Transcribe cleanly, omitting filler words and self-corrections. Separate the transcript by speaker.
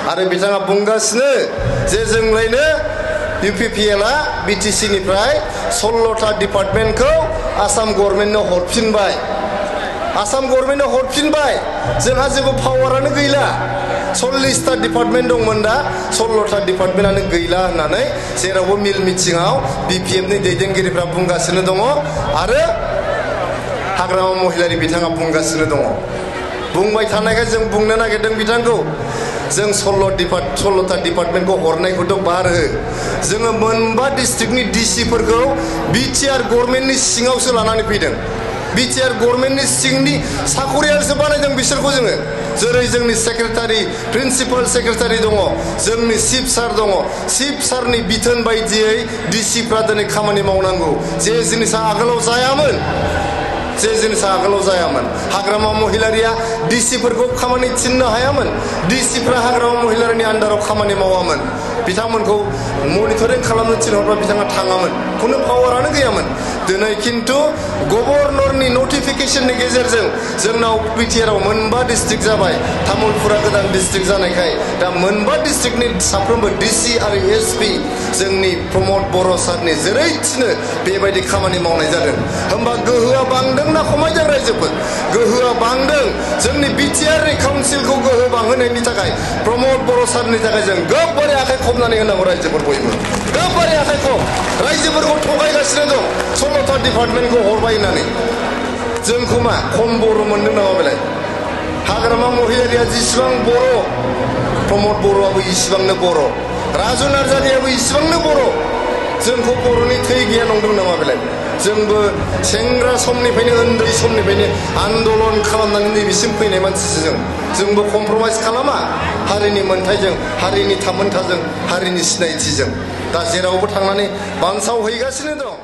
Speaker 1: आरो बिथाङा बुंगासिनो जे जोंलायनो UPPLआ BTCनिफ्राय 16टा डिपार्टमेन्टखौ आसाम गभर्नमेन्टनो हरफिनबाय। आसाम गभर्नमेन्टनो हरफिनबाय। जोंहा जेबो पावारानो गैला। 40टा डिपार्टमेन्ट दंमोन, दा 16टा डिपार्टमेन्टआनो गैला होननानै जेरावबो मिल मिटिङाव BPFनि दैदेनगिरिफ्रा बुंगासिनो दङ आरो हाग्रामा महिलारि बिथाङा बुंगासिनो दङ। बुंबाय थानायखाय जों बुंनो नागिरदों बिथांखौ, जों 16टा डिपार्टमेन्टखौ हरनायखौथ' बार हो। जोङो मोनबा डिस्ट्रिक्टनि DCफोरखौ BTR गभर्नमेन्टनि सिङावसो लानानै फैदों। BTR गभर्नमेन्टनि सिंनि साखरियालसो बानायदों बिसोरखौ जोङो। जेरै जोंनि सेक्रेटारि, प्रिन्सिपाल सेक्रेटारि दङ, जोंनि चिफ सार दङ। चिफ सारनि बिथोन बायदियै DCफ्रा दिनै खामानि मावनांगौ। जे जिनिसा आगोलाव जायामोन, हाग्रामा महिलारिया DCफोरखौ खामानि थिननो हायामोन। DCफ्रा हाग्रामा महिलारिनि आन्दाराव खामानि मावामोन। बिथांमोनखौ मनिटरिं खालामनो थिनहरबा बिथाङा थाङामोन, खुनु पावारानो गैयामोन। दिनै खिन्थु गभर्नरनि नटिफिकेशननि गेजेरजों जोंनाव BTRआव मोनबा डिस्ट्रिक्ट जाबाय। तामुलपुरा गोदान डिस्ट्रिक्ट जानायखाय दा मोनबा डिस्ट्रिक्टनि साफ्रोमबो DC आरो SP जोंनि प्रमद बर' सारनि जेरै थिनो बेबायदि खामानि मावनाय जादों। होमबा गोहोआ बांदों ना खमायदों? रायजोफोर गोहोआ बांदों। जोंनि BTRनि काउन्सिलखौ गोहो बांहोनायनि थाखाय प्रमद बर' सारनि थाखाय जों गोबारै आखाइ खबनानै होनांगौ। रायजोफोर बयबो गोबारै आखाइ खब। रायजोफोरखौ थगायगासिनो दं 16टा डिपार्टमेन्टखौ हरबाय होननानै। जोंखौ मा खम बर' मोनदों नामा बेलाय? हाग्रामा महिलारिया जेसेबां बर', प्रमद बर'आबो इसिबांनो बर', राजु नार्जारियाबो इसिबांनो बर'। जोंखौ बर'नि थै गैया नंदों नामा बेलाय? जोंबो सेंग्रा समनिफ्रायनो, उन्दै समनिफ्रायनो आन्दलन खालामनानै नैबेसिम फैनाय मानसिसो जोंबो कमप्रमाइज खालामा हारिनि मोन्थाइजों, हारिनि थामोन्थाजों, हारिनि सिनायथिजों। दा जेरावबो थांनानै बानसाव हैगासिनो दं।